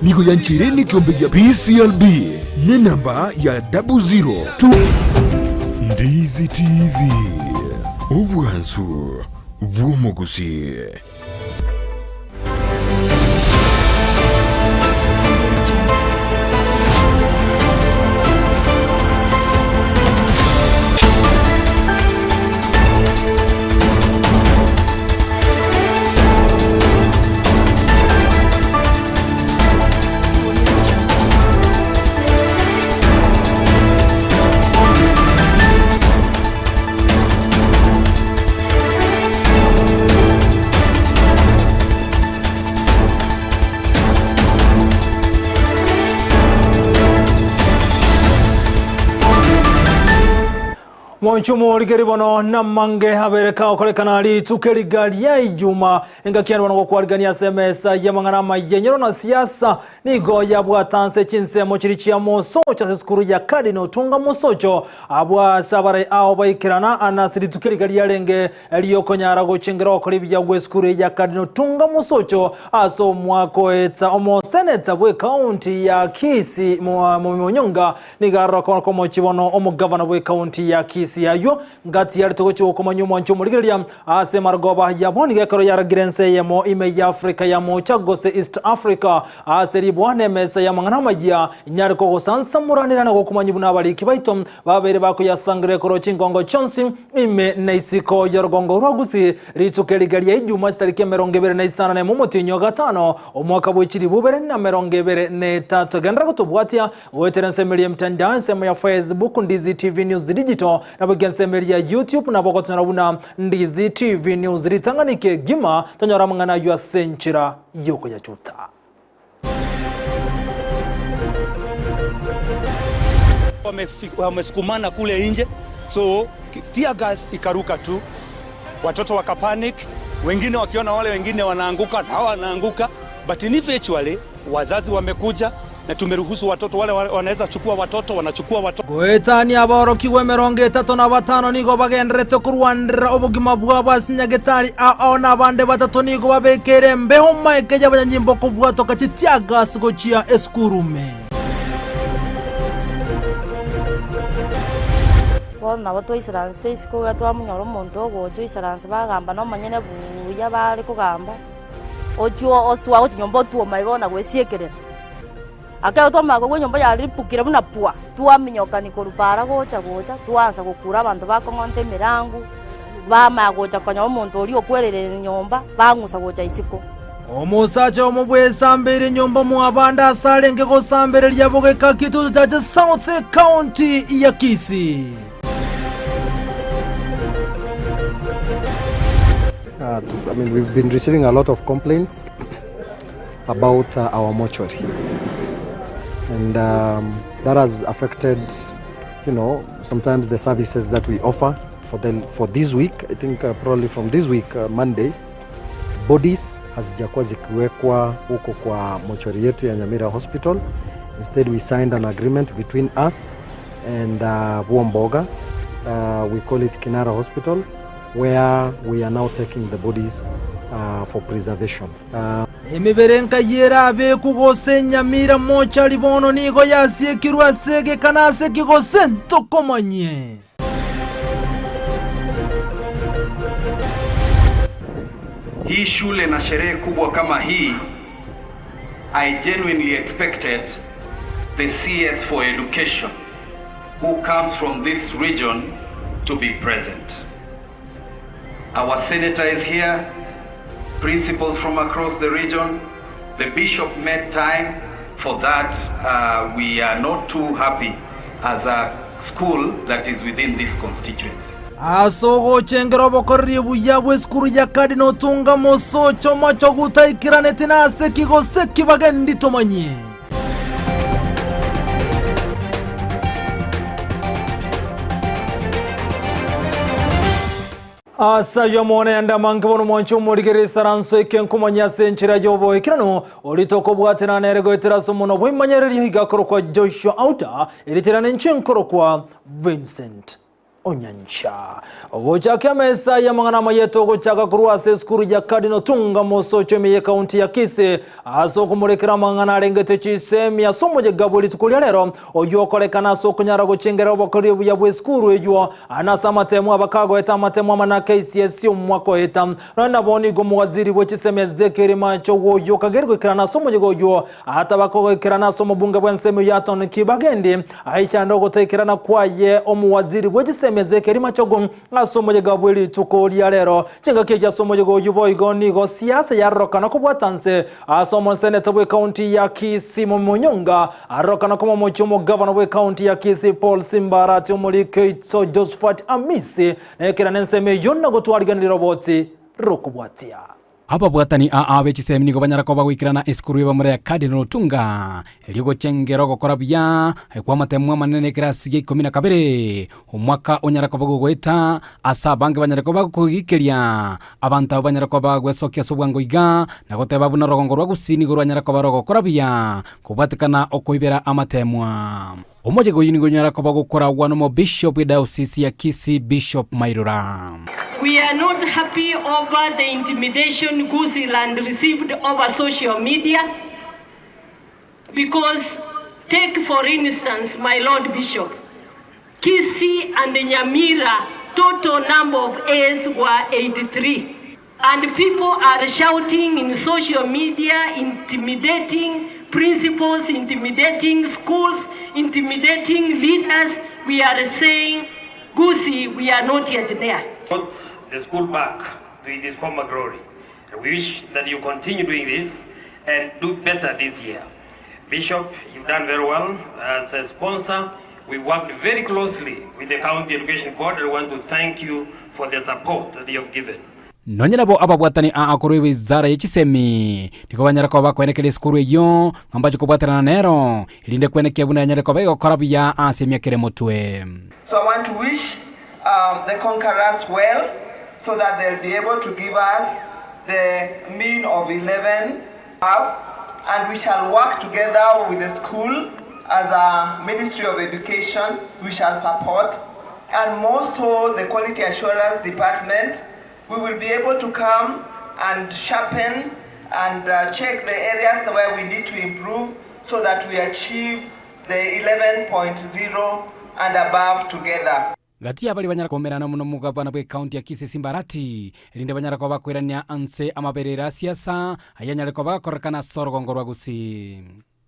nigo yancheire nekiombe gia PCLB nenamba ya 002. Ndizi TV, obwansu bw'omogusii. Mwancho morigeri bono namange abere kagokorekana rituko eriga ria Ijuma engaki ende bono gokwarigania ase emesa y'amang'ana amayenyero na siasa Nigo yabwata nse chinsemo chiria chia mosocho ase esukuru ya Cardinal Otunga Mosocho, abwo ase abarai ao baikerana ana ase rituko eriga riarenge riokonyara gochengera gokora ebiya gw'esukuru eye ya Cardinal Otunga Mosocho ase omwaka oeta. Omoseneta bw'ekaunti ya Kisii Mumia nigo arora komochie bono omogavana bw'ekaunti ya Kisii aywo Ngati yarete gochia gokomanya omwancho omorigereria ase marogoba yabo nigo ekero yaragire ense eyemo ime y'Afrika ya Moocha gose East Africa ase ribwa na emesa y'amang'ana amayia inyare kogosansamoranera na gokomanyia buna abariki baito babeire bakoyasangereria korwa chingongo chionsi ime na isiko y'orogongo rwa Gusii rituko eriga ria Ijuma chitariki 25 na emo omotienyi o gatano omwaka bwe chilifu ibere na 23. Genderera gotobwatia Goetera ensemo eria y'emitandao, ensemo ya Facebook, Ndizi TV News Digital, naboigo ensemo eria ya YouTube nabo ogotonyora buna Ndizi TV News. Ritang'ani kegima tonyore amang'ana ayio ase enchera y'okoyachuta. Wamesukumana kule nje, so tear gas ikaruka tu, watoto wakapanic, wengine wakiona wale wengine wanaanguka na wanaanguka, but eventually wazazi wamekuja na tumeruhusu watoto wale wanaweza chukua watoto wanachukua watoto. Goetania aborokigwa 35 nigo bagendererete korwanera obogima bwabo ase nyagetari ao na abande batato nigo babekeire embeo maeke y'abanyanyimbo kobwatoka chitiagas gochia esukuru ime. Bono nabo twaisaransete isiko iga twamonyora omonto ogocha oisaransa bagamba na omonyene buya bare kogamba, ochia osoa gochia nyomba otwoma igo na goesiekerera. Ekero twamanya kogwa enyomba yaripukire buna pwa, twaminyokani korwa para gocha gocha, twaansa gokura abanto bakong'onta emerango, bamanya gocha konya omonto oria okwereire nyomba, bang'usa gocha isiko. Omosacha omo bwesambeire enyomba mw'abande ase arenge gosambereria bogeka Kitutu Chache South, County ya Kisii. I mean, we've been receiving a lot of complaints about our mortuary and um, that has affected you know sometimes the services that we offer for the for this week i think uh, probably from this week uh, monday bodies hazijakuwa zikiwekwa huko kwa mochori yetu ya Nyamira Hospital. Instead we signed an agreement between us and uh, Womboga. Uh, we call it Kinara Hospital where we are now taking the bodies uh, for preservation. Uh, Emebere enkai erabekwe gose enyamira mochari bono nigo yasiekirwe ase egeka na ase ki gose ntokomanyie. Hii shule na sherehe kubwa kama hii, I genuinely expected the CS for education who comes from this region to be present. Our senator is here, principals from across the region. The bishop made time for that. Uh, we are not too happy as a school that is within this constituency. Ase ogochengera obokoreri buya bw'esukuru ya Cardinal Otunga Mosocho mocho gutaikiraneti nase ki gose ki bagendi tomanyie. Ase ayio omonene amange bono mwanche omorigererie isaranso eke nkomanya ase enchera y'oboikeranu, oria tokobwatana nere goetera ase omonwa bw'emanyererio iga akorokwa Joshua Auta, erieta riane inche nkorokwa Vincent. Onyancha. Gochaka emesa y'amang'ana amayeto gochaka korwa ase esukuru ya Cardinal Tunga mosocho ime y'ekaunti ya Kisii ase okomorekera amang'ana arengete chisemi ase omoyega bwe rituko ria rero oyio okorekana ase okonyara gochengerera obokoreri obuya bw'esukuru eyio ane ase amatemu abakagoeta amatemu amana KCSE omwaka oeta Nonya nabo nigo omowaziri bwe chisemi Ezekiel Machogu oyio okageire goikerana ase omoyega oyio ataba kogoikerana ase omobunge bw'ensemo ya Anthony Kibagendi aichande ogotaikerana kwaye omowaziri bwe chisemi Ezekiel Machogu ase omoyega bwe rituko ria rero. Chingaki echi ase omoyega oyio boigo nigo siasa yarorokana kobwata nse ase omoseneta bw'ekaunti ya Kisii Munyonga arorokana koba omochie omogavana bw'ekaunti ya Kisii Paul Simbarati omorikeito Josphat Amisi Nekera nensemo eyio na gotwariganera roboti rokobwatia. Ababwatani aa be chisemi nigo banyara koba goikerana esukuru y'abamura ya Cardinal Otunga, erio gochengera ogokora buya kw'amatemo amanene n'ekerasi gia ikomi na kabere, omwaka onyara koba gogoeta ase abange banyare koba koigikeria abanto abwo banyare koba bagwesokia ase obwango iga na goteba buna orogongo rwa Gusii nigo rwanyara koba rogokora buya kobwatekana okoibera amatemwa. Omoyega oyio nigo onyara koba gokoragwa n'omobishop bw'edayosisi ya Kisii Bishop Mairura. We are not happy over the intimidation Gusiiland received over social media because take for instance my Lord Bishop, Kisii and Nyamira total number of A's were 83 And people are shouting in social media, intimidating principals, intimidating schools, intimidating leaders. We are saying, Gusii, we are not yet there. Put the school back to its former glory. We wish that you continue doing this and do better this year. Bishop, you've done very well as a sponsor. We worked very closely with the County Education Board and we want to thank you for the support that you have given. Nonya nabo ababwatani aa korwa ewizara ye chisemi nigo banyare koba bakwenekeria esukuru eyio ng'a mbache kobwaterana nero, erinde kwenekia buna yanyare koba egokora buya ase emiaka ere motwe. So I want to wish um, the conquerors well so that they'll be able to give us the mean of 11 up and we shall work together with the school as a Ministry of Education, we shall support and more so the Quality Assurance Department. We will be able to come and sharpen and uh, check the areas where we need to improve so that we achieve the 11.0 and above together. Gati y'abaria banyare koumerana amo nomogavana bw'ecounty ya Kisii Simba Arati, erinde banyare koba bakoirania anse amaberero a siasa ayanyare koba gakorekana ase orogongo rwa Gusii.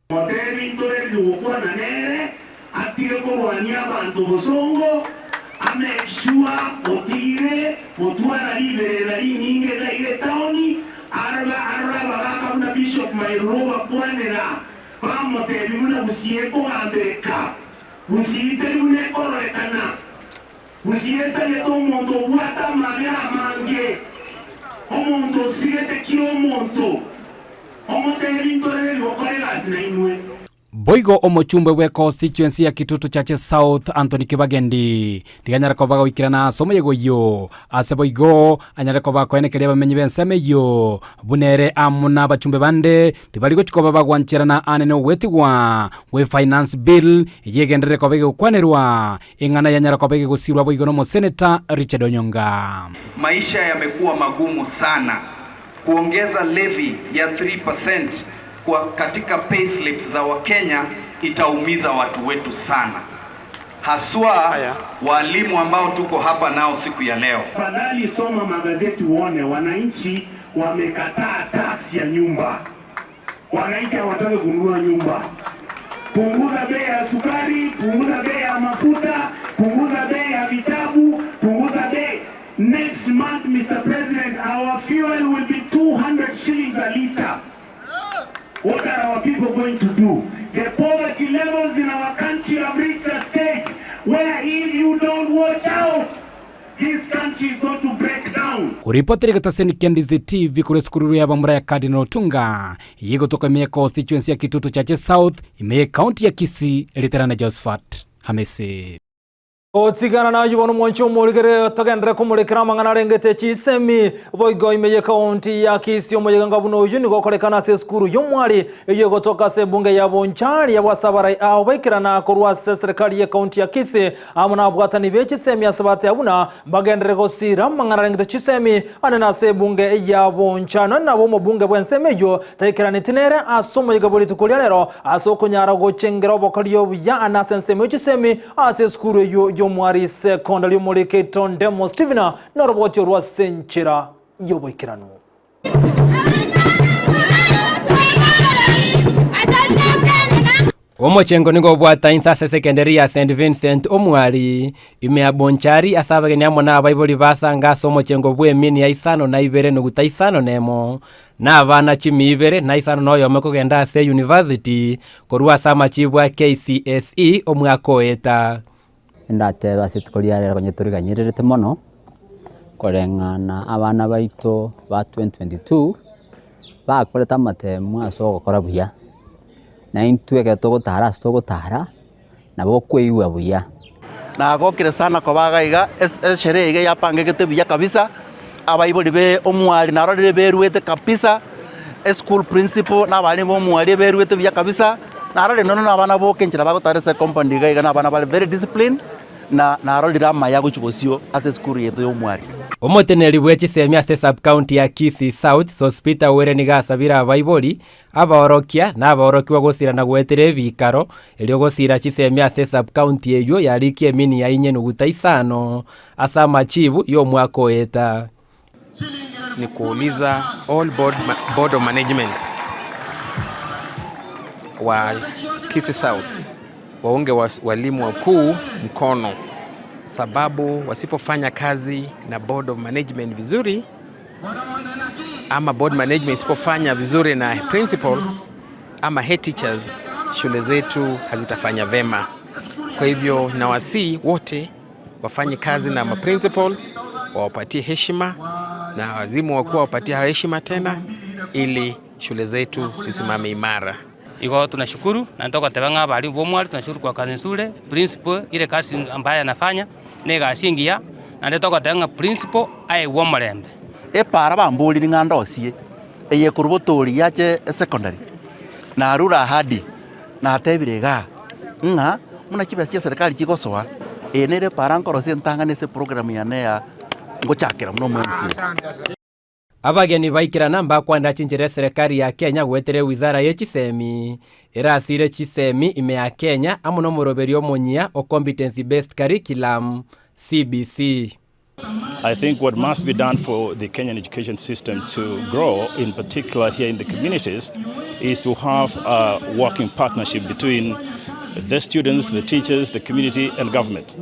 Motebi ntorerire gokwana nere, atige korwania abanto bosongo, amake sure otigire gotwara riberera rinyinge iga iga etaoni, arore arore abagaka buna Bishop Mairura obakwanera, bamotebi buna Gusii ekogambeka. Gusii teri buna ekororekana. Gusii etagete omonto obwate amabera amange, omonto osigete kera omonto, omotebi ntorere gokora egasi nainwe. Boigo omochumbe bwe constituency ya Kitutu Chache South Anthony Kibagendi nigo anyare koba goikerana ase omoyega oyio ase boigo anyare koba akoenekeria abamenyi b'ensemo eyio buna ere amo na abachumbe bande Tibari gochia koba bagwancherana aane nogwetigwa gwe Finance Bill eyio egenderere koba egokwanerwa, eng'ana yanyara koba egegosirwa boigo nomoseneta Richard Onyonga. Maisha yamekuwa magumu sana. Kuongeza levy ya 3% kwa katika payslips za Wakenya itaumiza watu wetu sana, haswa walimu ambao tuko hapa nao siku ya leo. Tafadhali soma magazeti uone wananchi wamekataa tax ya nyumba. Wananchi hawataki kununua nyumba. Punguza bei ya sukari, punguza bei ya mafuta, punguza bei ya vitabu, punguza bei. Next month, Mr. President, our fuel will be 200 shillings a liter. What are our people going to do? The poverty levels in our country have reached a stage where if you don't watch out, this country is going to break down. Koripotera egetaseni kia Ndizi TV korwa esukuru y'abamura ya Cardinal Otunga, eyio egotoka ime ya constituency ya Kitutu Chache South, ime ye county ya Kisii, erieta riane Josephat Hamisi. Gotigana nayio bono omwanchi omorigere togenderere komorekera amang'ana arengete chisemi. Boigo ime y'ekaunti ya Kisii omoyega buna oyio nigo okorekana ase esukuru y'omwari eyio egotoka ase ebunge ya Bonchari abwo ase abarai ao baikerana korwa ase eserekari y'ekaunti ya Kisii amo nabwatani be chisemi ase bateba buna mbagenderere gosira amang'ana arengete chisemi ande nase ebunge ya Bonchari. Nonye nabo omobunge bw'ensemo eyio Taikeraneti nere ase omoyega bwe rituko ria rero, ase okonyara gochengera obokori obuya ande ase ensemo ye chisemi ase esukuru eyio y'omwari sekondari omorike Tondemo Stephen noroboti orwo ase enchera y'oboikeranu. Omochengo nigo obwata inse ase esekenderi ya St Vincent Omwari, ime ya Bonchari ase abageni amo na abaibori basanga ase omochengo bw'emini ya isano na ibere nuguta isano na emo, na abana chimi ibere na isano na oyomo kogenda ase eyunivasiti korwa ase amachibu a KCSE omwaka oeta. Ndatebe ase rituko ria rero onye toriganyererete mono, koreng'ana abana baito ba 2022, bakorete amatemo ase ogokora buya, na intwe ekero togotara ase togotara, nabo okoigwa buya. Nagokire sana koba iga iga, esherehe iga yapangegete buya kabisa, abaibori be omwari narorire beruete kabisa, eschool principal na abalimu ba omwari beruete buya kabisa, narorire nonya na abana boka enchera bagotara ase ecompany iga iga na abana bare very disciplined, na narorire amaya gochia bosio ase esukuru yaito ya omwari. Omoteneneri bwe chisemi ase esubcounty ya Kisii South, Sospeter Were nigo asabire abaibori Abaorokia na abaorokigwa gosira na goetera ebiikaro, erio gosira chisemi ase esub-county eyio yarikia emini ya inye nuguta isano ase amachibu y'omwaka oeta. Ni kuuliza all board, board of management wa Kisii South waunge walimu wakuu mkono, sababu wasipofanya kazi na board of management vizuri ama board management isipofanya vizuri na principals ama head teachers, shule zetu hazitafanya vema. Kwa hivyo nawasii wote wafanye kazi na ma principals, wawapatie heshima na wazimu wakuu wawapatie heshima tena, ili shule zetu zisimame imara. Igo tunashukuru na ntogoteba ng'a abalimu b'omwari tunashukuru kwa kazi nzuri principal ile kazi ambaye anafanya na egasi engiya naende togoteba ng'a principal aegwe omorembe. Epaara bamborire ng'a ndosie eye korwa botori yache esecondary, narure ahadi, natebire igaa ng'a buna chibesa chia serikali chigosoa, eye nere epaara nkorosia entang'ani ase eprogram yane ya ngochakera buna omo MCA. Abageni baikerana mbakwanera chinchera eserekari ya Kenya goetera ewizara ye chisemi, erasire chisemi ime ya Kenya amo nomoroberio omonyia o Competency Based Curriculum, CBC. I think what must be done for the Kenyan education system to grow, in particular here in the communities, is to have a working partnership between the students, the teachers, the community, and government.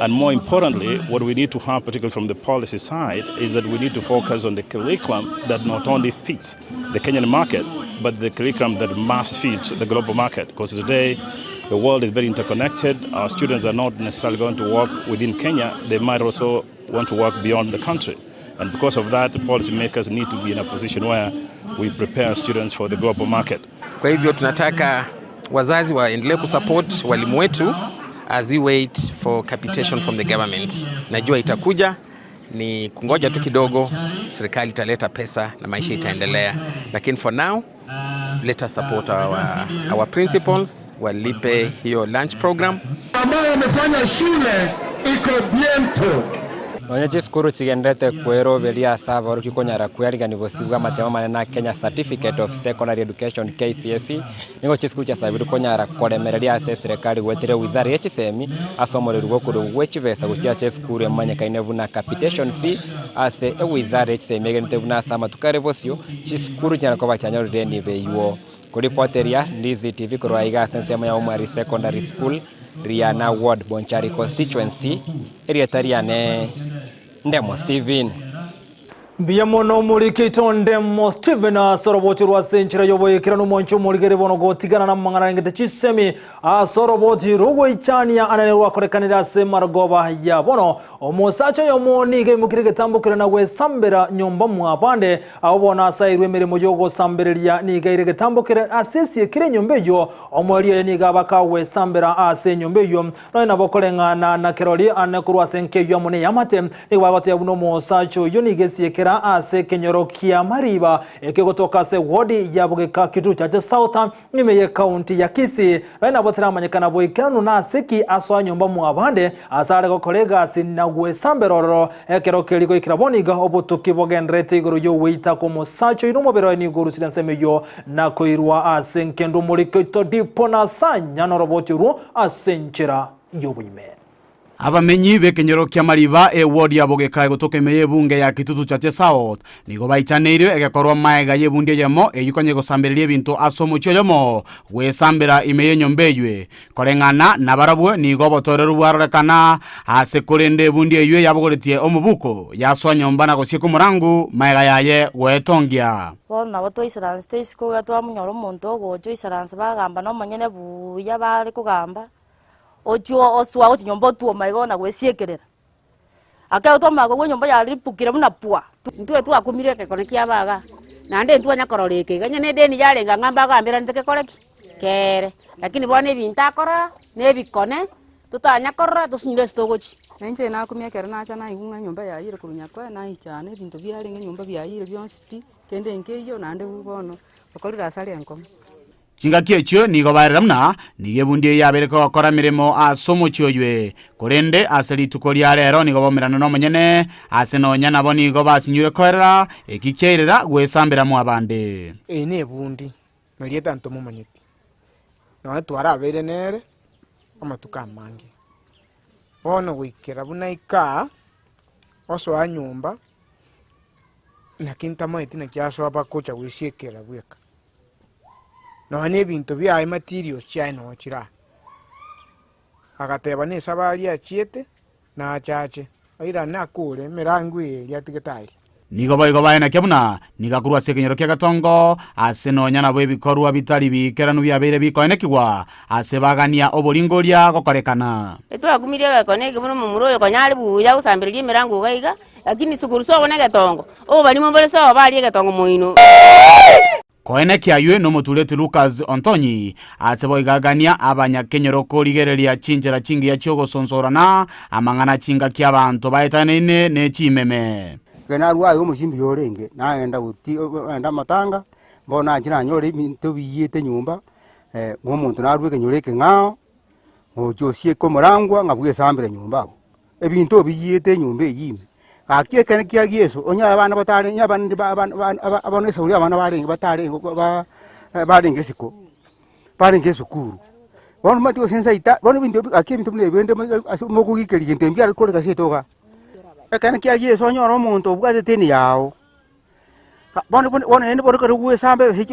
And more importantly, what we need to have, particularly from the policy side, is that we need to focus on the curriculum that not only fits the Kenyan market, but the curriculum that must fit the global market. Because today, the world is very interconnected. Our students are not necessarily going to work within Kenya. They might also want to work beyond the country. And because of that, policymakers need to be in a position where we prepare students for the global market. Kwa hivyo tunataka wazazi waendelee kusupport walimu wetu as we wait for capitation from the government. Najua itakuja, ni kungoja tu kidogo, serikali italeta pesa na maisha itaendelea, lakini for now let us support our, our principals walipe hiyo lunch program ambayo wamefanya shule iko biento. Nonya chisukuru chigenderete kweroberia ase abaorokia konyara kwearigania bosio bw'amatemo amanene a Kenya Certificate of Secondary Education, KCSE, nigo chisukuru chiasabirwe konyara koremereria ase eserekari goetera ewizara ye chisemi ase omoreri bw'okorugwa gwe chibesa gochia ase esukuru emanyekaine buna capitation fee ase ewizara ye chisemi egenete buna ase amatuko are bosio chisukuru chinyare koba chianyorire enibo eywo. Koripoteria Ndizi TV korwa aiga ase ensemo ya Omwari Secondary School, Riana Ward, Bonchari Constituency, erieta riane Ndemo Stephen. Mbuya mono omorike Itondemo Stephen ase oroboti rwa ase enchera y'oboyekeranu omwancho omorigeri bono gotigana namang'ana arengete chisemi ase oroboti rogoichania anene rwakorekanire ase marogoba ya bono. Omosacha oyomo nigo aimokire egetambokero na gwesambera nyomba mwabande. Agwo bono ase airwe emeremo y'ogosambereria nigo aire egetambokero ase esiekire enyomba eyio. Omoerio oye nigo abaka gwesambera ase enyomba eyio. Nonya nabo koreng'ana na kerori ane korwa ase enka eyio amo neyamate, nigo bagoteba buna omosacha oyio nigo esiekera ase ekenyoro kia Mariba, ekegotoka ase ewodi ya Bogeka Kitutu Chache South, ime y'ecounty ya Kisii. Nonya nabo teramanyekana boikeranu nase ki asoa nyomba mwabande ase are gokora egasi na gwesambera ororo. Ekero keria goikera bono iga obotuki bogendererete igoro y'ogoita kw'omosacha oyio na omobere oye nigo orusire ensemo eyio na koirwa ase engendu omoriko oito dipo na sanya noroboti orwo ase enchera y'oboime. Abamenyi b'ekenyoro kia Mariba, eward ya Bogeka egotoka ime y'ebunge ya Kitutu Chache South, nigo baichaneirwe egekorwa maega y'ebundi eyemo eyio konya egosambereria ebinto ase omochie oyomo gwesambera ime y'enyomba eywe. Koreng'ana nabarabwo nigo obotoereru bwarorekana ase korende ebundi eyio yabogoretie omobuko, yasoa nyomba na gosieka omorangu maega yaye goetongia. Bono nabo twaisaransete isiko iga twamonyora omonto ogocha oisaransa bagamba na omonyene buya bare kogamba, ochia osoa gochia nyomba otuoma igo na gwesiekerera. Ekero twamanya kogwa enyomba yaripukire buna pwa. Intwe twakumire egekone kiabo igaa, naende ntwanya korora eke iga, onye na edeni yarenge ng'a mbagamberanete gekore ki? Keere. Lakini bono ebinto akora, na ebikone, totanya korora tosinyire ase togochia. Na inche nakumia ekero nacha naigwa ng'a enyomba yayire korwa nyakoe, naichana ebinto biarenge nyomba biayire bionsi pi, kende nkeiyo naende bono okorire asara enkong'u. Chingaki echio nigo barera buna nigo ebundi eyio yabeire kogokora emeremo ase omochie oywe. Korende ase rituko ria rero nigo baumerana nomonyene, ase nonya nabo nigo basinyure koerera eki kiairera gwesambera mwabande. Eye nebundi, narieta ntomomanyeti, nonya twarabeire nere amatuko amange. Bono goikera buna ika aa, osoa nyomba, naki ntamaeti naki asoa bagocha goesiekerera bweka. Nonya na ebinto biaye materials chiaye noo chire aa. Agateba na esabari achiete, nachache, airane akore emerango eye eria atigete aria. Nigo boigo baenekia buna nigo akorwa ase ekenyoro kia Gatongo, ase nonya nabo ebikorwa bitari biikeranu biabeire bikoenekigwa ase bagania oboringoria gokorekana. Etwakumirie egekone eke buna omomura oyo konya are buya gosambereria emerango iga iga, lakini sukuru sobo na egetongo, obobarimo mbore sobo baria egetongo moino. Koenekia aywe nomotureti Lucas Ontonyi, ase boigo agania abanyakenyoro korigereria chinchera chingiya chi'ogosonsorana amang'ana chingaki abanto baetanaine ne chimeme. Ekero narwa aye omochie mbuya orenge, nagenda goti nagenda amatanga, bono nachia nanyora ebinto biiyete nyomba, buna omonto narwa ekenyoro ekeng'ao, gocha osieke omorangwa ng'a bwesambere nyomba abwo. Ebinto biyiete enyomba eyio ime. Gaki ekero kia Yeso, onye abana batare onye abana ba abana ba aba abana esauri abana barenge batarenge ba barenge isiko, barenge esukuru. Bono omanyete gose inse aita bono ebinto ebi gaki ebinto buna ebi rende ase mokogiikeria gento mbiare koreka ase etoka. Ekero kia Yeso onyore omonto obwate eteni yago, bono bono bono naende bono ekero ogwesamba ase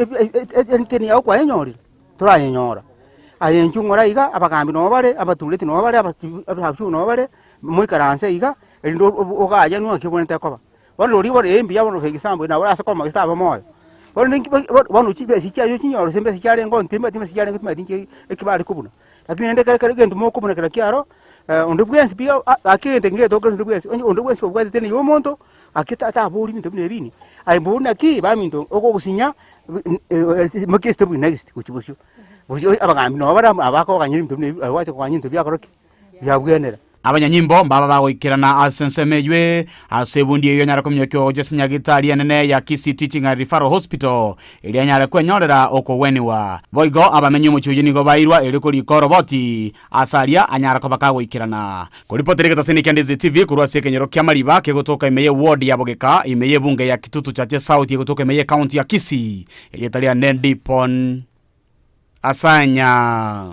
eteni yago kwayenyorire, torayenyora. Aye inchuo ng'ora iga, abagambi nabo bare, abatureti nabo bare, abasugu nabo bare, moikaranse iga, erinde ogayanwe ng'aki obwenerete koba. Bono rirorio bono eh mbuya bono for example nabo orase koma gose taba moyo, bono ninki bono chibesa chiaye ochinyore gose mbesa chiarenge oo timanyeti mbesa chiarenge timanyeti inche eki bare kobuna. Lakini rende ekero ekero egento mokobuna kera kiaro, onde bwensi pi gaki egento eke ngetoke onde bwensi, onye onde bwensi obwate teni ya omonto, gaki taboria ebinto buna ebi, aye mbori naki baminto ogosinya mokiesete buna next gochia bosio. Bosio abagambi nabo bare amo abakoganya ebinto buna ebi, abagocha koganya ebinto biakora ki? Biabwenera. Abanyanyimbo mbaba bagoikerana ase ensemo eywe, ase ebundi eyio anyare kominyokia gocha ase nyagitari enene ya Kisii Teaching and Referral Hospital, erio anyare kwenyorera okogweniwa. Boigo abamenyi omochie oyio nigo bairwa erio korika oroboti ase aria anyare koba kagoikerana. Koripotera egetaseni kia Ndizi TV korwa ase ekenyoro kia Mariba kegotoka ime ye ward ya Bogeka ime y'ebunge ya Kitutu Chache South egotoka ime ye county ya Kisii. Erieta riane Dipon Asanya.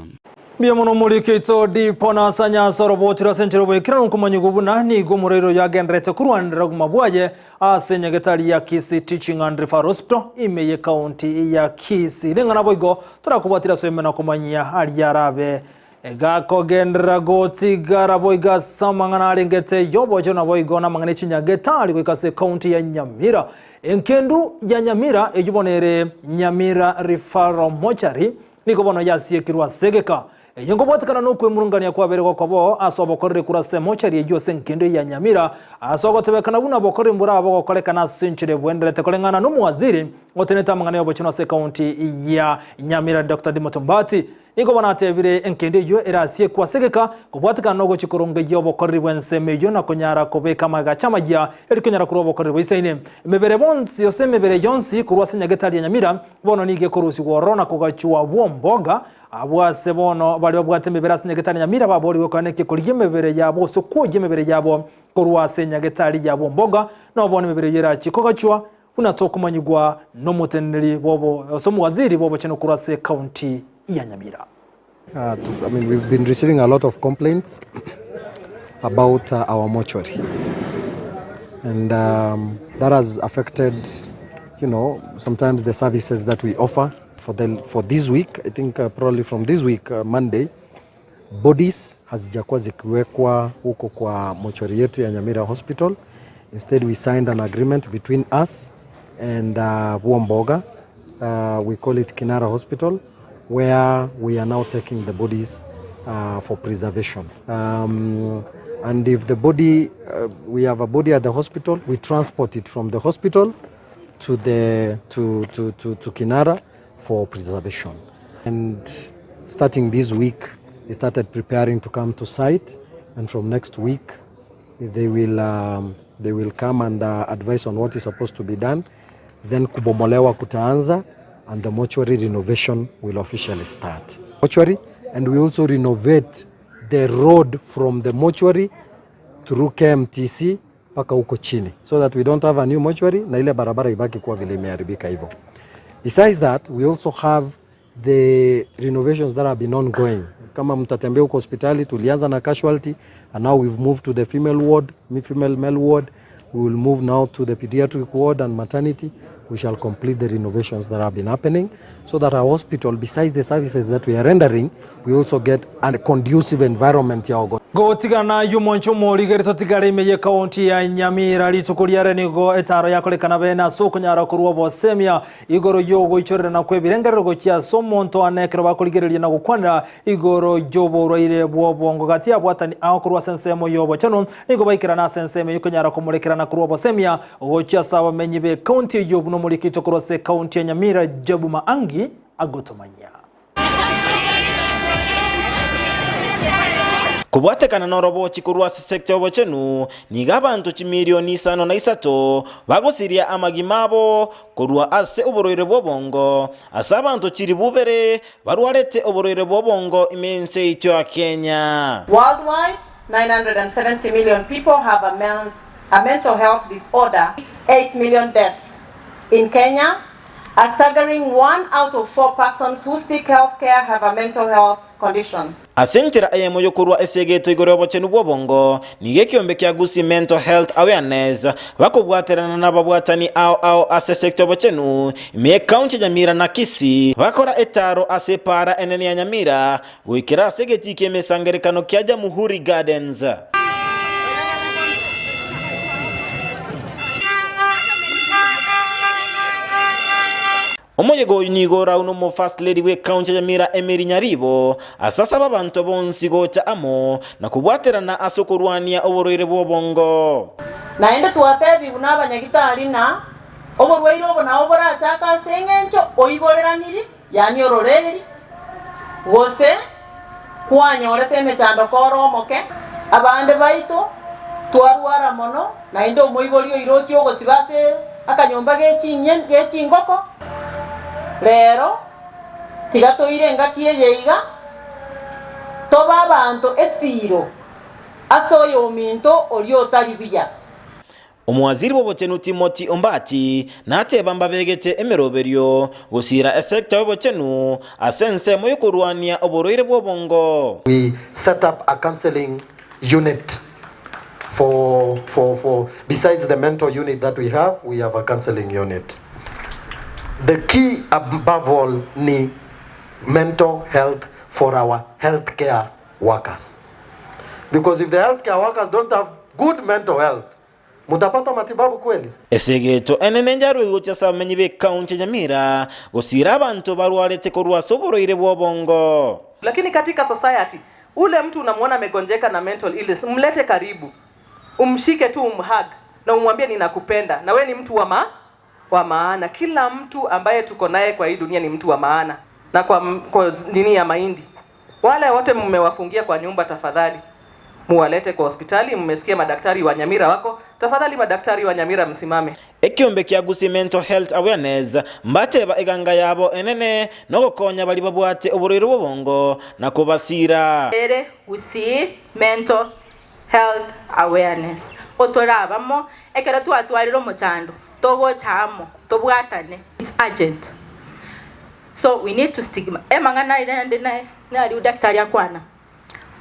Mbuya mono omoriki oito Dipon Asanya ase oroboti ase enchera oboikeranu nkomanyigwa buna nigo omorwaire oyo agendererete korwanera obogima bwaye ase nyagetari ya Kisii Teaching and Referral Hospital ime ye county ya Kisii. Ring'ana boigo torakobwatire ase oyome na komanyia aria arabe. Gakogenderera gotigara boigo ase amang'ana arengete y'obochenu naboigo namang'ana echinyagetari goika ase ekaunti ya Nyamira. Enkendu ya Nyamira eyio bono ere Nyamira Referral Mortuary nigo bono yasiekirwe ase egeka. Eye nkobwatekana nokwemurungania kwabeire gokoba ase obokoreri korwa ase emochari eyio ase engencho ya Nyamira ase ogotebekana buna obokoreri mborabe bogokorekana ase enchera ebwenderete koreng'ana nomowaziri otenenete amang'ana yobochenu ase ekaunti ya Nyamira Doctor Timothy Ombati. Nigo bono atebire engencho eyio erasiekwe ase egeka kobwatekana nogochia korongeyia obokoreri bw'ensemo eyio na konyara kobeka amagacho amayia erio konyara korwa obokoreri boisaine. Emebere bonsi ase emebere yonsi korwa ase nyagetari ya Nyamira bono nigo ekorusigwa ororo na kogachwa bwomboga Abwo ase bono baria babwate emebere ase nyagetari nyamira baboorigwe koenekia korigia emebere yabo gose kwoyia emebere yabo korwa ase nyagetari ya bomboga, nabo bono emebere eyio erachie kogachwa, buna tokomanyigwa nomoteneneri bw'obo gose omowaziri bw'obochenu korwa ase ekaunti ya Nyamira. I mean, we've been receiving a lot of complaints about our mortuary and that has affected you know sometimes the services that we offer For, the, for this week I think probably from this week Monday bodies hazijakuwa zikiwekwa huko kwa mochwari yetu ya Nyamira Hospital. Instead we signed an agreement between us and Buomboga we call it Kinara Hospital where we are now taking the bodies for preservation. And if the body we have a body at the hospital we transport it from the hospital to the to, to, to, to Kinara for preservation. And starting this week, they started preparing to come to site, and from next week, they will they will come and advise on what is supposed to be done. Then kubomolewa kutaanza, and the mortuary renovation will officially start. Mortuary, and we also renovate the road from the mortuary through KMTC mpaka huko chini so that we don't have a new mortuary na ile barabara ibaki kuwa vile imeharibika hivyo. Besides that, we also have the renovations that have been ongoing. Kama mtatembea huko hospitali, tulianza na casualty and now we've moved to the female ward, female male ward. We will move now to the pediatric ward and maternity. We shall complete the renovations that have been happening so that our hospital, besides the services that we are rendering, we also get a conducive environment ya ogo Gotigana ayio omonche omorigeri totigare ime y'ekaunti ya Nyamira rituko riare nigo etaro yakorekana bene ase okonyara korwa obosemia igoro y'ogoichorerana kw'ebirengerero gochia ase omonto ane ekero bakorigereria na gokwanera igoro y'oborwaire bw'obongo gati y'abwatani ao korwa ase ensemo y'obochenu nigo baikerana ase ensemo eyio komorekerana korwa obosemia gochia ase abamenyi b'ekaunti eyio buna omorikito korwa ase ekaunti ya Nyamira Job Maangi agotomanyia. Kobwatekana norobochi korwa ase sector y'obochenu, nigo abanto chimilioni isano na isato bagosiria amagima abo korwa ase oborwaire bw'obongo, ase abanto chilifu ibere barwarete oborwaire bw'obongo ime y'ense yaito ya Kenya. Worldwide, 970 million people have a, men a mental health disorder, 8 million deaths. In Kenya, a staggering one out of four persons who seek health care have a mental health condition. Ase enchera eyemo y'okorua esegeto igoro y'obochenu bw'obongo, nigo ekiombe kia Gusii Mental Health Awareness bakobwaterana nababwatani ao ao ase sector y'obochenu ime y'ecounty ya Nyamira na Kisii bakora etaro ase epaara enene ya Nyamira goikera ase egetii ki'emesangerekano kia Jamuhuri Gardens. Omoyega oyio nigo oraunwe omo First Lady bw'ecounty ya Nyamira Emily Nyaribo ase asabe abanto bonsi gocha amo na kobwaterana ase okorwania oborwaire bw'obongo. Naende twatebigwe nabanyagitari na oborwaire obo nabo borachake ase engencho oiboreraniri, yaani ororeri, gose kwanyorete emechando kore omoke. Abande baito twarwara mono, naende omoibori oire ochia ogosiba ase akanyomba ge chingoko. Rero tiga toire engaki eye iga, tobe abanto esiiro ase oyominto oria otari buya. Omowaziri bw'obochenu Timothy Ombati nateba mbabegete emeroberio gosiira esecta y'obochenu ase ensemo y'okorwania oborwaire bw'obongo. We set up a counseling unit for, for, for besides the mental unit that we have, we have a counseling unit. The key above all ni mental health. for our healthcare workers because if the healthcare workers don't have good mental health mutapata matibabu kweli? Esegeto enene njarwe gochia ase abamenyi b'ekaunti ya Nyamira gosiira abanto barwarete korwa ase oborwaire bw'obongo. Lakini katika society ule mtu unamuona amegonjeka na mental illness, mlete karibu, umshike tu, umhug na umwambie ninakupenda, na we ni mtu wa ma wa maana. Kila mtu ambaye tuko naye kwa hii dunia ni mtu wa maana. Na kwa, kwa nini ya mahindi, wale wote mmewafungia kwa nyumba, tafadhali muwalete kwa hospitali. Mmesikia madaktari wa Nyamira wako, tafadhali madaktari wa Nyamira msimame. Ekiombe kia Gusii Mental Health Awareness mbateba eganga yabo enene nogokonya baria babwate oborwaire bw'obongo na kobasira. Ere Gusii Mental Health Awareness otorabamo ekero twatwarire omochando togocha amo tobwatane it's urgent so we need to stigma emang'ana aye naende naye nariu daktari akwana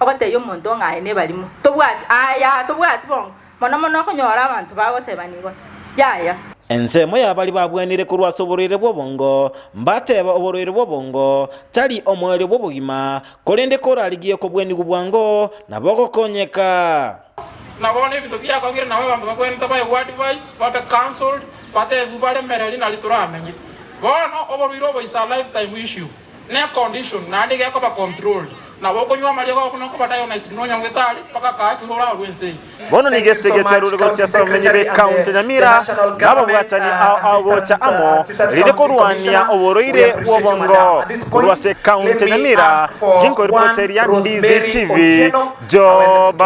ogotebia omonto ng'a aye nebarimo tobwati aya tobwati bongo mono mono okonyora abanto bagotebana igo yaya. Ensemo ya baria babwenire korwa ase oborwaire bw'obongo mbateba oborwaire bw'obongo tari omoerio bw'obogima, korende korarigie kobwenigwa bwango, nabo ogokonyeka. Na bono ebinto biakong'ire nabo abanto bagwenerete baegwe advice, babe counselled, batebigwe baremererie nari toramenye. Bono oborwaire obo is a lifetime issue, ne condition naende gekoba controlled. Nabo okonywa amariogo buna okoba diagnosed nonya ngetari mpaka kaakire orarwe ense eye. Bono nigo esegi eterure gochia ase abamenyi b'ekaunti ya Nyamira na ababwatani ao ao gocha amo erinde korwania oborwaire bw'obongo. Korwa ase ekaunti ya Nyamira, ginkoiripoteria Ndizi TV, Job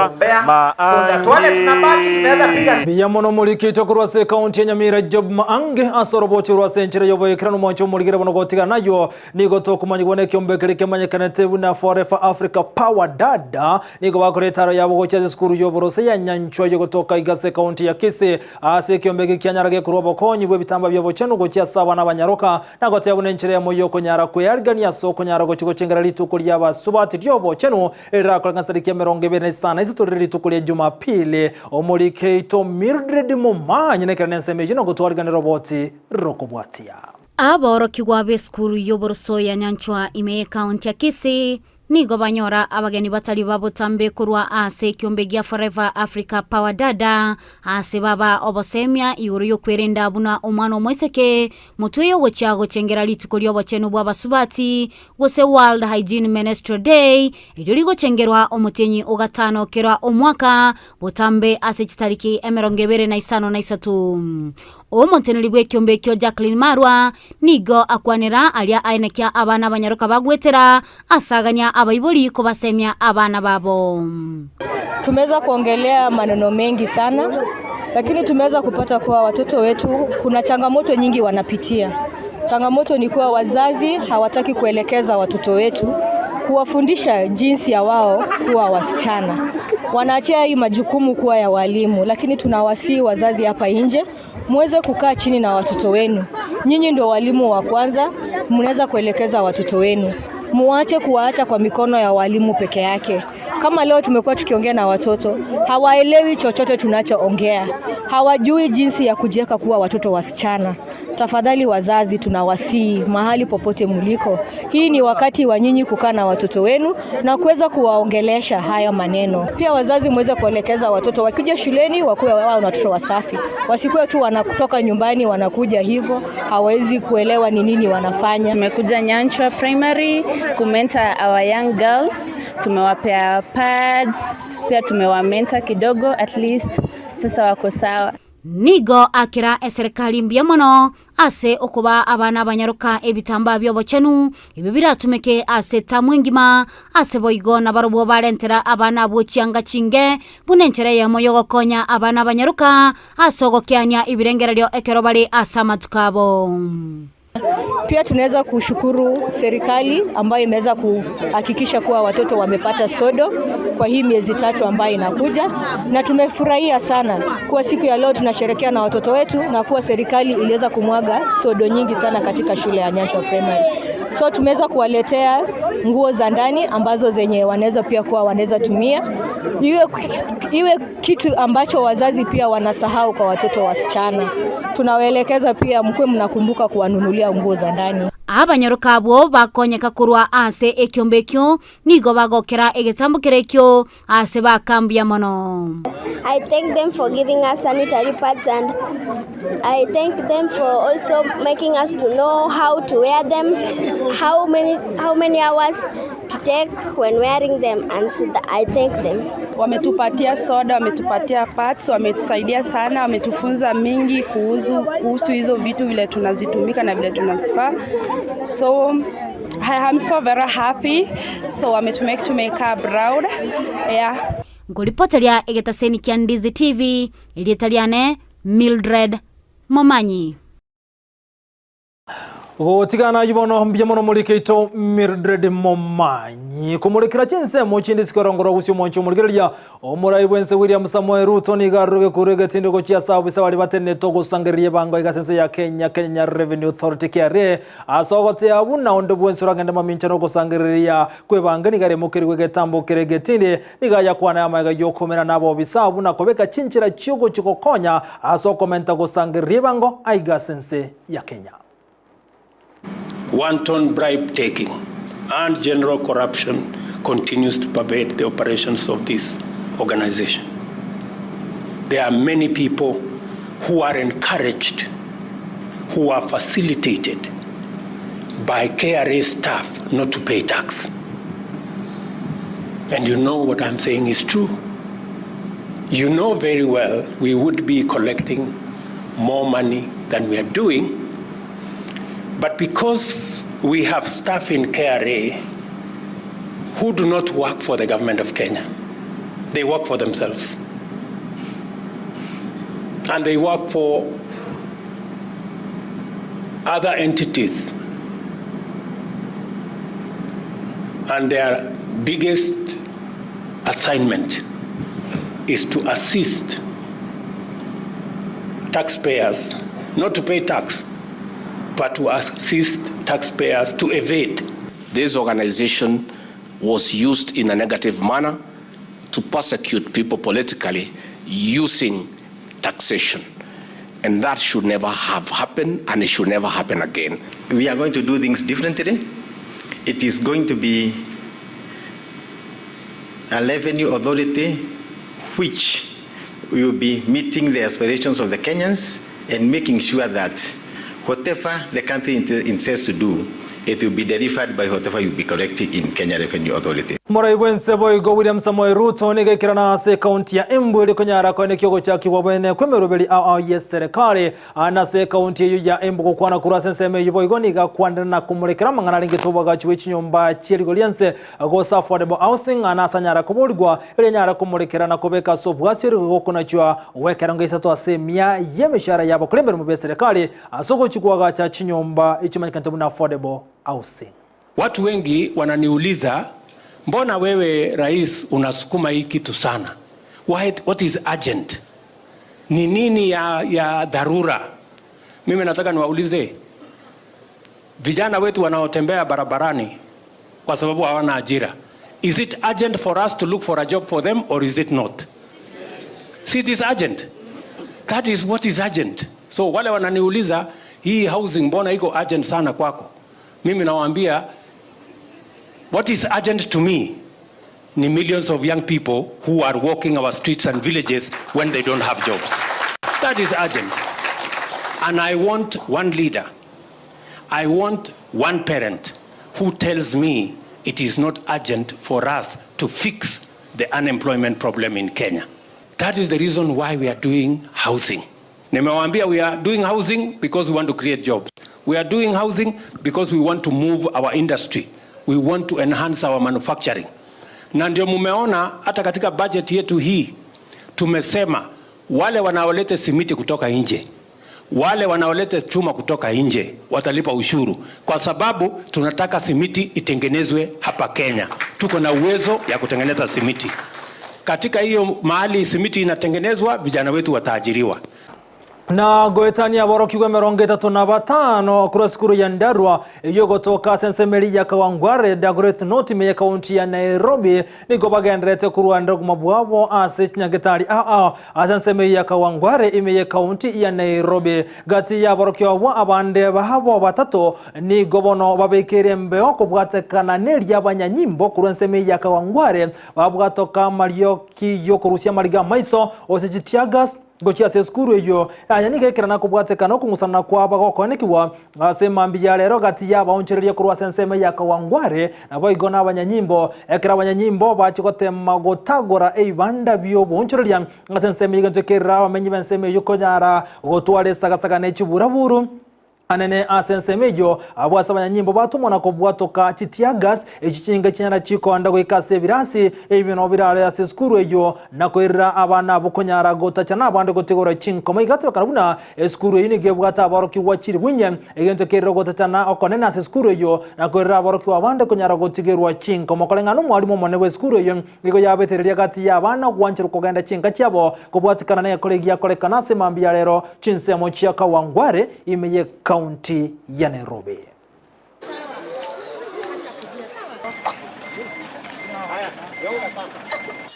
Maangi. Mbuya mono morikitwe korwa ase ekaunti ya Nyamira Job Maangi ase orobocho rwa ase enchera y'oboikeranu mwanche omorigere bono gotigana naywo Nigo tokomanyigwa nekiombe keria kemanyekanete buna Forever Africa Power Dada. Nigo bakora etaro yabo gochia ase esukuru y'oborose ya Nyanchwa yogotoka iga ase ekaunti ya Kisii. Ase ekiombe eke kianyara gekorwa obokonyi bw'ebitambaa bi'obochenu gochia ase abana abanyaroka na goteba buna enchera eyemo y'okonyara kwearigania ase okonyara gochia gochengera rituko ri'abasubati ri'obochenu erirakoreka ase tariki 26 na isato rire rituko ria Jumapili. Omorikeito Mildred Momanyi nekero nensemo eyio nogotwariganera oboti rokobwatia. Aborokigwa b'esukuru y'oboroso ya Nyanchwa ime y'ekaunti ya Kisii nigo banyora abageni batari ba botambe korwa ase ekiombe gia Forever Africa Power Dada ase baba obosemia igoro y'okwerenda buna omwana omoiseke motwe y'ogochia gochengera rituko ri'obochenu bw'abasubati gose World Hygiene Menstrual Day erio rigochengerwa omotienyi o gatano kera omwaka botambe ase chitariki 25. Omoteneneri bw'ekiombe ekio Jacqueline Marwa nigo akwanera aria aenekia abana abanyaroka bagwetera ase agania abaibori kobasemia abana babo. Tumeweza kuongelea maneno mengi sana, lakini tumeweza kupata kuwa watoto wetu kuna changamoto nyingi wanapitia. Changamoto ni kuwa wazazi hawataki kuelekeza watoto wetu kuwafundisha jinsi ya wao kuwa wasichana. Wanaachia hii majukumu kuwa ya walimu, lakini tunawasihi wazazi hapa nje muweze kukaa chini na watoto wenu. Nyinyi ndio walimu wa kwanza, mnaweza kuelekeza watoto wenu. Muache kuwaacha kwa mikono ya walimu peke yake. Kama leo tumekuwa tukiongea na watoto, hawaelewi chochote tunachoongea, hawajui jinsi ya kujiweka kuwa watoto wasichana. Tafadhali wazazi, tunawasihi mahali popote mliko, hii ni wakati wa nyinyi kukaa na watoto wenu na kuweza kuwaongelesha haya maneno. Pia wazazi muweze kuelekeza watoto wakija shuleni wakuwe wao ni watoto wasafi, wasikuwe tu wanatoka nyumbani wanakuja hivyo, hawawezi kuelewa ni nini wanafanya. Tumekuja Nyanchwa Primary kumentor our young girls, tumewapea pads, pia tumewamentor kidogo at least sasa wako sawa. Nigo akera eserekari mbuya mono ase okobaa abana abanyaroka ebitambaa bi'obochenu, ebio biratumeke ase etamu engima, ase boigo nabarobwo barentera abana abwo chianga chinge, buna enchera eyemo y'ogokonya abana abanyaroka ase ogokeania ebirengererio ekero bare ase amatuko abo. Pia tunaweza kushukuru serikali ambayo imeweza kuhakikisha kuwa watoto wamepata sodo kwa hii miezi tatu ambayo inakuja, na tumefurahia sana kuwa siku ya leo tunasherehekea na watoto wetu na kuwa serikali iliweza kumwaga sodo nyingi sana katika shule ya Nyanchwa Primary. So tumeweza kuwaletea nguo za ndani ambazo zenye wanaweza pia kuwa wanaweza tumia, iwe kitu ambacho wazazi pia wanasahau kwa watoto wasichana. Tunawaelekeza pia mkuwe mnakumbuka kuwanunulia nguo za ndani. Abanyaroka abwo bakonyeka korwa ase ekiombe ekio nigo bagokera egetambo keria ekio ase baka mbuya mono. I thank them for giving us sanitary pads and I thank them for also making us to know how to wear them, how many, how many hours to take when wearing them and so I thank them. Wametupatia soda, wametupatia pads, wametusaidia sana, wametufunza mingi kuhusu, kuhusu hizo vitu vile tunazitumika na vile tunazifaa. So I am so very happy. So wametumake tumekaa proud. Yeah. Nkoripoteria egetaseni kia Ndizi TV, erieta riane Mildred Momanyi. Gotigana ibono mbuya mono morikeito Mildred Momanyi komorekera chinsemo chinde sikorongoro gusio omwancho omorigereria omorai bwense William Samoei Ruto nigo aroge korwa egetindeko chia sabu bari batenete ogosangereria ebango iga ase ense ya Kenya Kenya Revenue Authority KRA ase ogotea buna onde bwense oragende mamincha na ogosangereria kwebange nigo aremokerigwe egetambo kere egetindi nigo ayakwana amaiga yokomera na abobisa buna kobeka chinchera chiogochi gokonya ase okomenta gosangereria ebango aiga ase ense ya Kenya. Wanton bribe taking and general corruption continues to pervade the operations of this organization. There are many people who are encouraged, who are facilitated by KRA staff not to pay tax. And you know what I'm saying is true. You know very well we would be collecting more money than we are doing. But because we have staff in KRA who do not work for the government of Kenya, they work for themselves. And they work for other entities. And their biggest assignment is to assist taxpayers, not to pay tax, but to assist taxpayers to evade. This organization was used in a negative manner to persecute people politically using taxation. And that should never have happened, and it should never happen again. We are going to do things differently. It is going to be a revenue authority which will be meeting the aspirations of the Kenyans and making sure that whatever the country intends to do, it will be delivered by whatever will be collected in Kenya Revenue Authority. Morai bwense boigo William Samoei Ruto nigo ekerana ase ekaunti ya Embu eri konyara koene kiogochakigwa bwene kwemeroberi ao ao ye serikali ase ekaunti eyo ya Embu gokwana korwa ase ensemo eywo boigo niga akwanire na komorekera amang'ana arenge obwagachi bwe chinyomba chierigo riense gose affordable housing ase anyara koborigwa eri anyara komorekera na kobeka ase obwasi ori gokonachwa gwekerengo isato ase emia y'emishahara yabo korwa emeremo bia serikali ase ogochi koagacha chinyomba echimanyekanete buna affordable housing. Watu wengi wananiuliza, mbona wewe rais unasukuma hii kitu sana? Why, what is urgent? Ni nini ya, ya dharura? Mimi nataka niwaulize vijana wetu wanaotembea barabarani kwa sababu hawana ajira. Is it urgent for us to look for a job for them or is it not? See, it is urgent. That is what is urgent. So wale wananiuliza hii housing mbona iko urgent sana kwako? Mimi nawaambia what is urgent to me ni millions of young people who are walking our streets and villages when they don't have jobs. That is urgent. And I want one leader. I want one parent who tells me it is not urgent for us to fix the unemployment problem in Kenya. That is the reason why we are doing housing. Nimewaambia we are doing housing because we want to create jobs. We are doing housing because we want to move our industry. We want to enhance our manufacturing. Na ndio mumeona hata katika budget yetu hii tumesema wale wanaoleta simiti kutoka nje, wale wanaoleta chuma kutoka nje watalipa ushuru, kwa sababu tunataka simiti itengenezwe hapa Kenya. Tuko na uwezo ya kutengeneza simiti. Katika hiyo mahali simiti inatengenezwa, vijana wetu wataajiriwa. Na goetania aborokigwa 35 korwa esukuru ya Ndarua eyio egotoka ase ensemo eria ya Kawangware, Dagoretti North ime y'ekaunti ya Nairobi nigo bagendererete korwanera obogima bwabo ase chinyagetari ao ao ase ensemo eyio ya Kawangware ime y'ekaunti ya Nairobi. Gati y'aborokigwa abwo abande babo batato nigo bono babekeire embeo kobwatekana neria abanyanyimbo korwa ensemo eyio ya Kawangware babwatoka amarioki y'okorusia amariga amaiso gose chiteargas Gochia ase esukuru eyio, aya nigo ekerana kobwatekana okong'usana kw'abagokoenekigwa ase mambia ya rero gati y'abaonchoreria korwa ase ensemo ya Kawangware, naboigo nabanyanyimbo. Ekero abanyanyimbo bachia gotema gotagora eibanda bi'oboonchoreria ase ensemo y'egento kerera abamenyi b'ensemo eyio konyara gotwara esagasaga ne chiburaburu, Anene ase ensemo eyio, abwo ase abanyanyimbo batomwa na kobwatoka chiteargas, echi chinga chinyara chikoenda goika ase ebirasi ebi nabo birare ase esukuru eyio, na koirera abana abwo konyara gotacha nabande gotigora chinkoma. Iga tebekana buna esukuru eyio nigo ebwate aborokigwa chilifu inye, egento kerire ogotachana okonene ase esukuru eyio, na koirera aborokigwa abande konyara gotigerwa chinkoma. Koreng'ana nomwalimu omonene bw'esukuru eyio, Nigo yabetereria gati y'abana gwancherwa kogenda chinka chiabo, kobwatikana negekora egiakorekana ase mambia ya rero chinsemo chia Kawangware ime y'ekaunti ya Nairobi.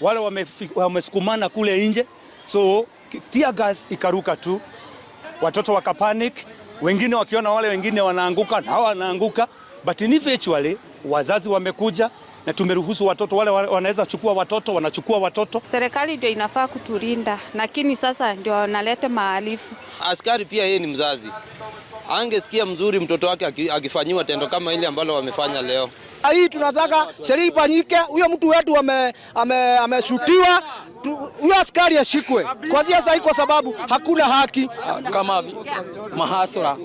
Wale wamesukumana kule nje, so tear gas ikaruka tu, watoto wakapanic, wengine wakiona wale wengine wanaanguka na wanaanguka, but eventually wazazi wamekuja na tumeruhusu watoto wale wanaweza chukua watoto wanachukua watoto. Serikali ndio inafaa kutulinda, lakini sasa ndio wanaleta maalifu. Askari pia yeye ni mzazi, angesikia mzuri mtoto wake akifanyiwa tendo kama ile ambalo wamefanya leo. Hii tunataka sheria ifanyike, huyo mtu wetu ameshutiwa, huyo askari ashikwe kwanzia sasa, kwa sababu hakuna haki. Kama mahasura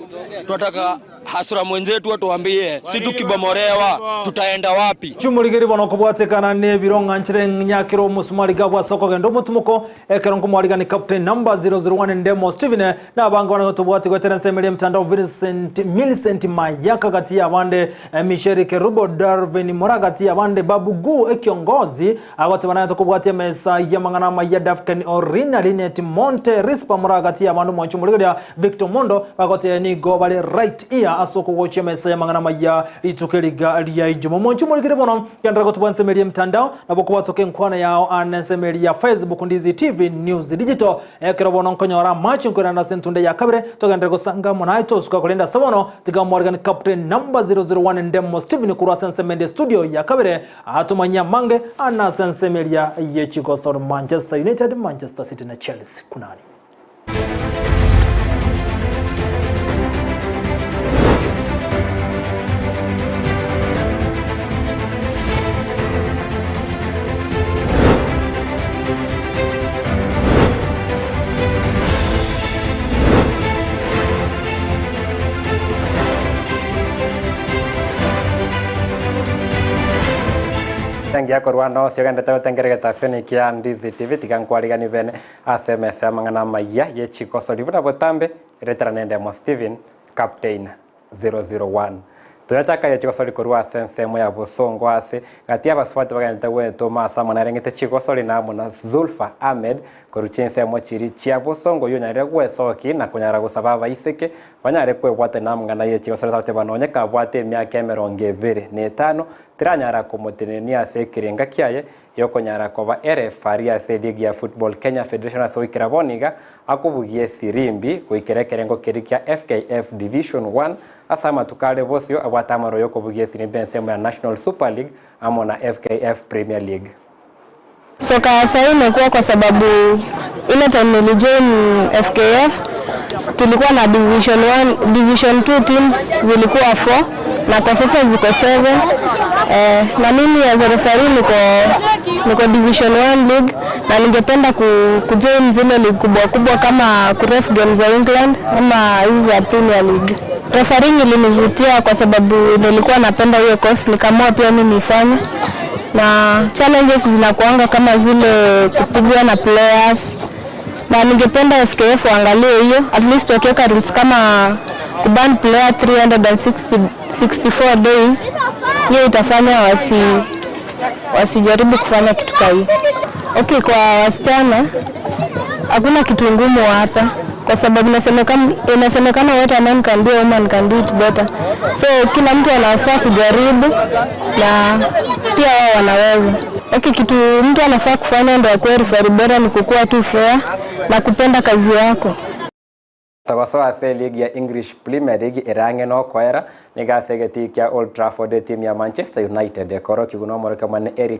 tunataka hasura mwenzetu atuambie, si tukibomorewa tutaenda wapi? Chimorigeri bono kobwatekana nebiro ng'a nchire nyakere omosumari gabwa ase okogenda omotumoko, ekero nkomwarigani Captain number 001 Ndemo Stephen na abange bane gotobwati goetera ensemo eria emtandao Vincent Millicent Mayaka gati y'abande Michelle Kerubo Darvin Mora gati y'abande Babu Guu ekiongozi agoteba naye tokobwatia emesa y'amang'ana amaya Dafken Orina Linet Monte Rispa Mora gati y'abande omwanchi omorigereria Victor Mondo bagoteba nigo bare right ear ase okogochia emesa y'amang'ana amaya rituko eriga ria ijumaa. Omwanchi omorigere bono genderera gotobwa ensemo eria emtandao nabo okobwatoka enkwana yao ane ensemo eria ya Facebook Ndizi TV News Digital Ekero bono nkonyora amache nkoirana ase entunda ya kabere, togenderere gosanga amo naye tosuka korende ase bono tiga mwarigani Captain number 001 Ndemo Stephen korwa ase ensemo ende studio ya kabere atomanyie amange ane ase ensemo eria ye chigosori Manchester United, Manchester City na Chelsea kunani. Engiya korwa ande onsi ogendete gotengera egetaseni kia Ndizi TV tiga nkwarigani bene ase emesa y'amang'ana amayia ye chigosori buna botambe retera nendemo Stephen Captain 001. Toyachaka ye chigosori korwa ase ensemo ya bosongo ase gati y'abasubati bagenderete gwetoma ase amang'ana arengete chigosori na amo na Zulfa Ahmed korwa chinsemo chiria chia bosongo oyio onyarire gwesoki na konyara gosaba abaiseke banyare kwebwatania na amang'ana ye chigosori agoteba nonye kabwate emiaka emerongo ebere na etano tiranyara komotenenia ase ekerenga kiaye yokonyara koba erefari ase eligi ya Football Kenya Federation ase goikera bono iga akobugia esirimbi goikera ekerengo keria kia FKF Division One ase amatuko are bosio abwate amaro yokobugia esirimbi ensemo ya National Super League amo na FKF Premier League. Soka ya sahii imekuwa kwa sababu ile time nilijoin FKF tulikuwa na division 1, division 2 teams zilikuwa 4 na kwa sasa ziko 7. Eh, na mimi as a referee niko, niko division 1 league na ningependa ku, kujoin zile league kubwa kubwa kama kuref game za England ama hizi za Premier League. Refereeing ilinivutia kwa sababu nilikuwa napenda hiyo course, nikaamua pia mimi nifanye na challenges zinakuanga kama zile kupigwa na players, na ningependa FKF waangalie hiyo at least wakiweka rules kama kuban player 364 days, hiyo itafanya wasi wasijaribu kufanya kitu kama hiyo. Okay, kwa wasichana hakuna kitu ngumu hapa. Kwa sababu inasemekana, inasemekana what a man can do a woman can do it better. So kila mtu anafaa kujaribu na pia wao wanaweza. Okay, kitu mtu anafaa kufanya ndio akuwe referee bora ni kukuwa tu fair na kupenda kazi yako. Togosoa ase eligi ya English Premier League ere ang'e nokoera, nigo ase egetii kia Old Trafford etimu ya Manchester United ekorokigwa nomorokia omonene Erik.